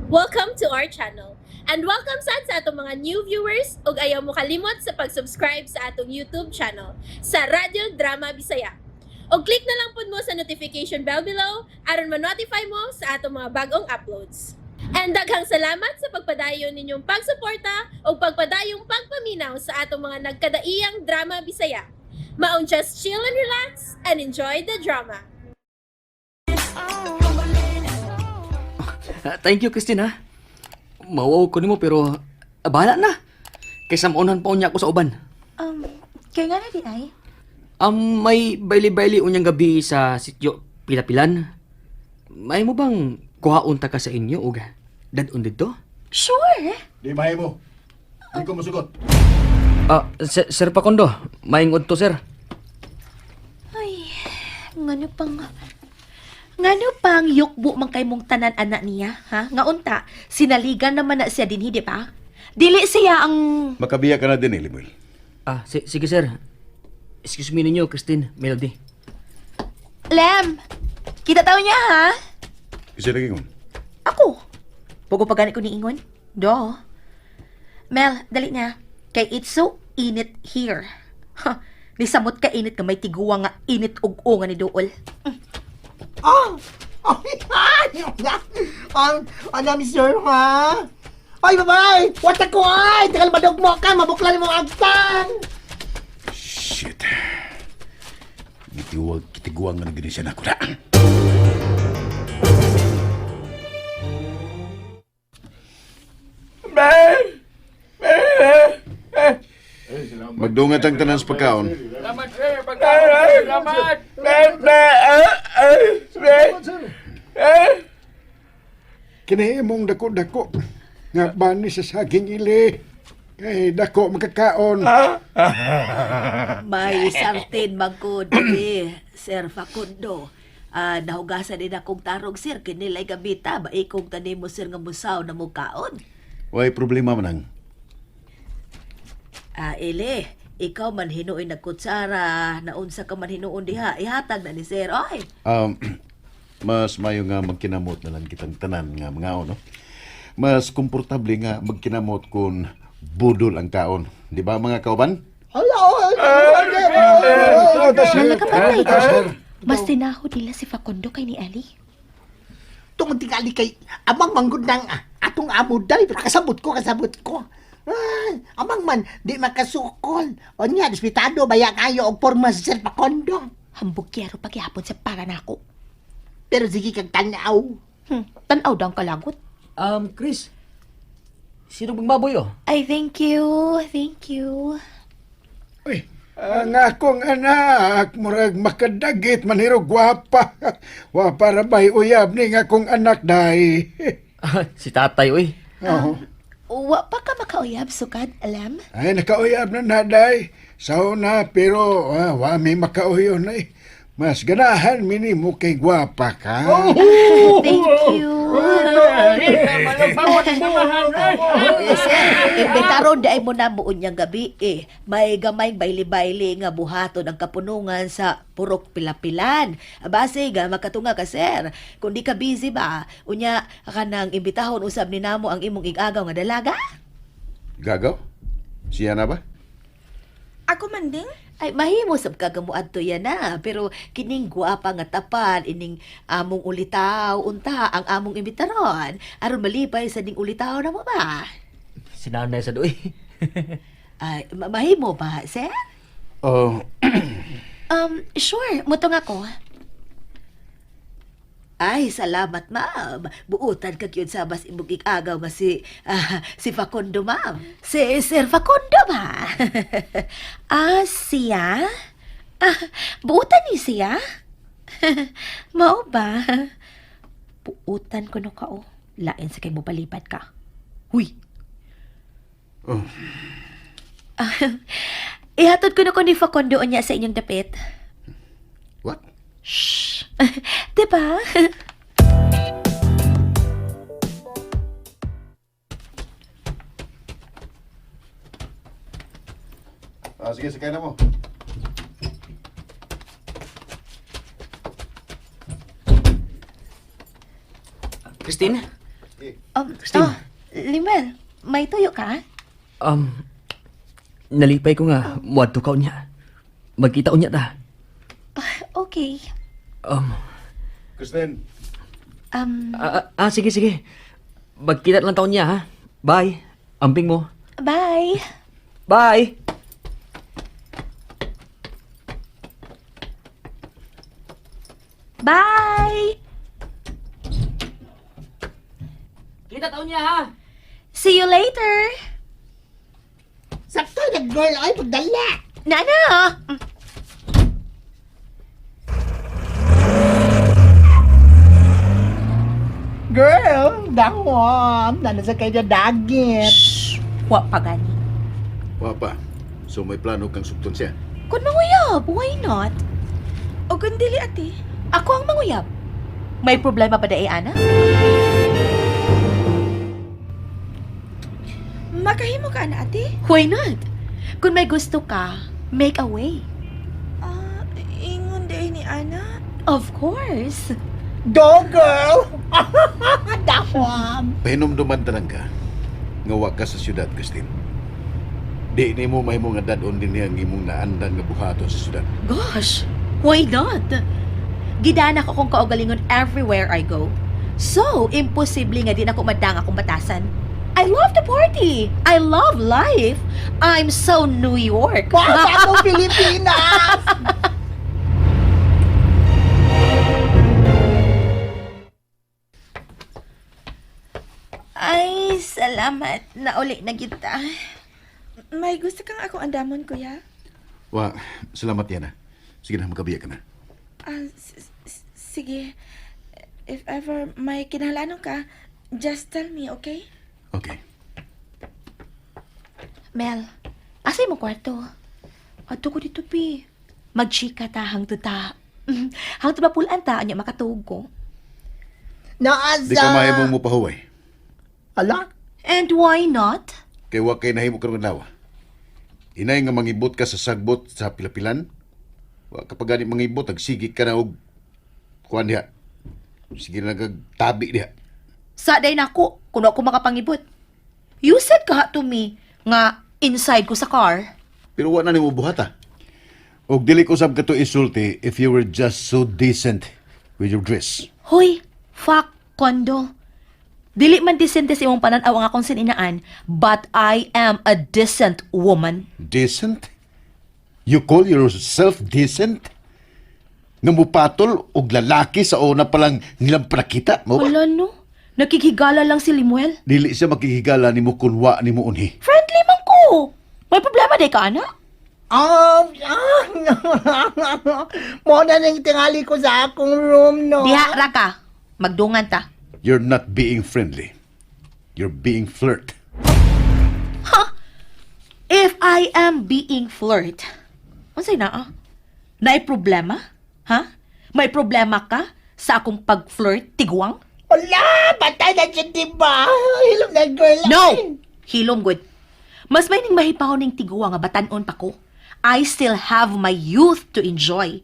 Welcome to our channel. And welcome sad sa atong mga new viewers ug ayaw mo kalimot sa pag-subscribe sa atong YouTube channel sa Radyo Drama Bisaya. Og click na lang pud mo sa notification bell below aron ma-notify mo sa atong mga bagong uploads. And daghang salamat sa pagpadayon ninyong pagsuporta ug pagpadayong pagpaminaw sa atong mga nagkadaiyang drama Bisaya. Maong just chill and relax and enjoy the drama. Thank you, Christine, ha? Mawaw ko nimo pero bahala na. Kaysa maunahan pa unya ako sa uban. Kaya nga na di ay? May baili-baili unyang gabi sa sityo Pilapilan. May mo bang kuhaon ta ka sa inyo og dadon didto? Sure. Di mahimo. Di ko musugot. Sir Pakondo, maingod to, sir. Ay, ngano pang yukbo man kay mong tanan anak niya, ha? Nga unta, sinaligan naman na siya dinhi, di ba? Dili siya ang Makabiya ka na din, eh, Limuel. Sige, sir. Excuse me ninyo, Christine, Melody. Lem. Kita taw niya, ha? Isa lagi kong. Ako. Pugo pa gani ko niingon. Do. Mel, dali na. Kay it's so init here. Ha, nisamot ka init nga may tiguwa nga init ug o nga ni Duol. Oh! Oh, ay! Ang, ano, sir, ha? Ay, babay! What ako, ay! Tagal madugmo ka, mabuklan mo ang agtang! Shit. Gitiwag, kitiguang nga nagini siya na ako na. Magdungat ang tanan sa pagkaon. Kini imong dako-dako nga bani sa saging ili. Kay dako makakaon. May sartin magkod eh, Sir Facundo. Nahugasan din akong tarong, sir. Kinilay gabita, maikong tanim mo, sir, nga musaw na mukaon. Way problema manang. Ili, ikaw man hinuoy nagkutsara, naunsa ka man hinuon diha, ihatag na ni sir. Oy, Mas mayo nga magkinamot na lang kitang tanan nga mga no? Mas komportable nga magkinamot kung budol ang kaon. Di ba mga kauban? Hala, oh! Wala ka patay ka. Mas tinaho nila si Facundo kay ni Ali. Tungod tingali kay amang manggod ng atong amo day, pero kasabot ko, kasabot ko. Ay, amang man, di makasukol. O niya, dispitado, baya kayo og porma si Sir Pakondo. Hambugyero pagyapon sa para nako. Pero sige kag tanaw. Tanaw daw ang kalagot. Chris, sino bang baboy, oh? Ay, thank you. Thank you. Uy, ang akong anak murag makadagit maniro gwapa. Wa para bay uyab ning akong anak day. Si tatay, uy. Oo. Wa pa ka makauyab, sukad, alam? Ay nakauyab na na day. Sao na pero wa mi makauyon na eh. Mas ganahan mi nimo kay gwapa ka. Thank you. Eh, sir, imbitaron di ay mo na buon niyang gabi eh. May gamay baili-baili nga buhaton ang kapunungan sa Purok Pilapilan. Base ga makatunga ka sir. Kung di ka busy ba, unya kanang imbitahon usab ni namo ang imong igagaw nga dalaga. Gagaw? Siya na ba? Ako man ding? Ay mahimo sab ka gamuadto yan na, pero kining guwapa nga tapan ining among ulitaw unta ang among imbitaron aron malipay sa ning ulitaw na mo ba? Si nanay sa doy. Ay mahimo ba, sir? Oh, Sure. Mutong ako. Ay, salamat, ma'am. Buutan ka gyud sa bas imong igagaw nga si si Facundo, ma'am. Si Sir Facundo ba? Siya? Buutan ni siya? Mao ba? Buutan ko no ka, oh. Lain sa kay mo palipad ka. Huy! Oh. Ihatod ko na ko ni Facundo niya sa inyong dapit. What? Shh! Diba? Sige, sakay na mo. Christine? Christine. Oh, Limuel, may tuyo ka? Nalipay ko nga, muadto ka unya. Magkita unya ta. Okay. Christine. Sige, sige. Magkita lang taon niya, ha? Bye. Amping mo. Bye. Bye! Bye! Kita taon niya, ha? See you later! Sakto na girl ay pagdala. Nana! Girl, dahon. Nana sa kay dagit. Wa pa gani. Wa pa. So may plano kang sugton siya. Kung manguyab, why not? O kung dili, ate. Ako ang manguyab. May problema ba dae, Ana? Makahimo ka na, ate. Why not? Kung may gusto ka, make a way. Ah, ingon day ni Ana. Of course. Go girl. Dahon. Pahinumduman tanan ka. Nga wa ka sa syudad, Christine. Di nimo mahimo nga dad-on din niya ang imong naandan nga buhaton sa syudad. Gosh, why not? Gidana ko kong kaugalingon everywhere I go. So, imposible nga din ako madang akong batasan. I love the party. I love life. I'm so New York. Wow, sa akong Pilipinas. Ay, salamat. Nauli na kita. May gusto kang ako andamon, kuya? Wa, salamat yan ha. Sige na, magkabiya ka na. Ah, sige. If ever may kinahalanon ka, just tell me, okay? Okay. Mel, asay mo kwarto? Adto ko dito, pi. Magchika ta hangtod ta. Hangtod mapulaan ta, anya makatuog ko. Naasa. Di ka mahimong mo pahuway. Ala? And why not? Kay wa kay nahimo karon adlaw. Inay nga mangibot ka sa sagbot sa pilapilan. Wa ka pa gani mangibot, agsigi ka na og kuan diha. Sige na kag tabi diha. Sa day nako, kuno ako makapangibot. You said ka to me nga inside ko sa car. Pero wa na nimo buhata. Og dili ko sab kato isulti if you were just so decent with your dress. Hoy, fuck, kondo. Dili man decente sa imong panan-aw ang akong sininaan, but I am a decent woman. Decent? You call yourself decent? Nga mupatol og lalaki sa una pa lang nilang prakita mo ba? Wala no. Nakikigala lang si Limuel. Dili siya makihigala nimo kun wa nimo unhi. Friendly man ko. May problema day ka, ana? Oh, ah, mo na nang tingali ko sa akong room, no? Diha ra ka. Magdungan ta. You're not being friendly. You're being flirt. If I am being flirt, unsay naa? Naay problema? Ha? May problema ka sa akong pag-flirt, tigwang? Wala, patay na siya, di ba? Hilom na girl. No! Hilom good. Mas may ning mahipaw ning tiguang nga batanon pa ko. I still have my youth to enjoy.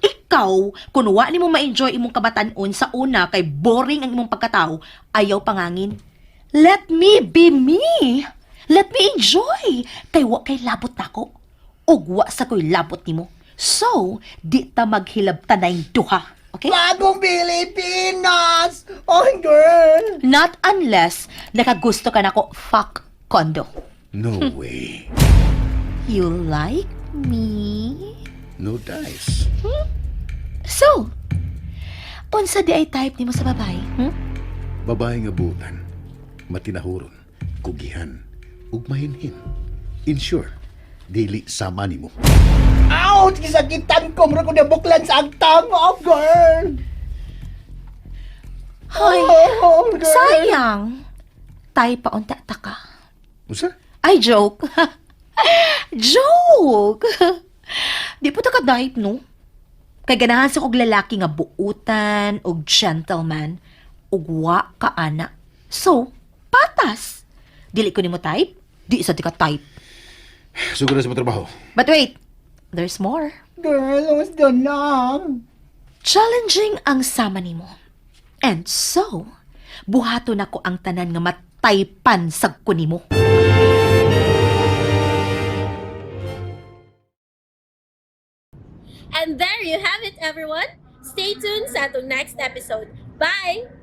Ikaw, kung wa nimo ma-enjoy imong kabatanon sa una kay boring ang imong pagkatao, ayaw pangangin. Let me be me. Let me enjoy. Kay wa kay labot nako. Ug wa sa ko'y labot nimo. So, di ta maghilabtanay duha. Okay? Bagong Pilipinas! Oh, girl! Not unless nakagusto ka nako fuck kondo. No way. You like me? No dice. So, unsa di ay type nimo sa babae? Hmm? Babae nga butan, matinahuron, kugihan, ug mahinhin. In short, dili sama nimo. Ouch! Gisakitan ko! Mura ko nabuklan sa agtang! Oh, girl! Hoy, Oh, girl! sayang. Tay pa unta ta ka. Usa? Ay, joke. Joke! Di po ta ka type, no? Kay ganahan sa kog lalaki nga buutan og gentleman ug wa ka ana. So, patas. Dili ko nimo type, di sa di ka type. Sugod na sa trabaho. But wait, there's more. Girl, gusto na. Challenging ang sama nimo. And so, Buhaton ako ang tanan nga mataypan sa kunimo. And there you have it, everyone. Stay tuned sa atong next episode. Bye!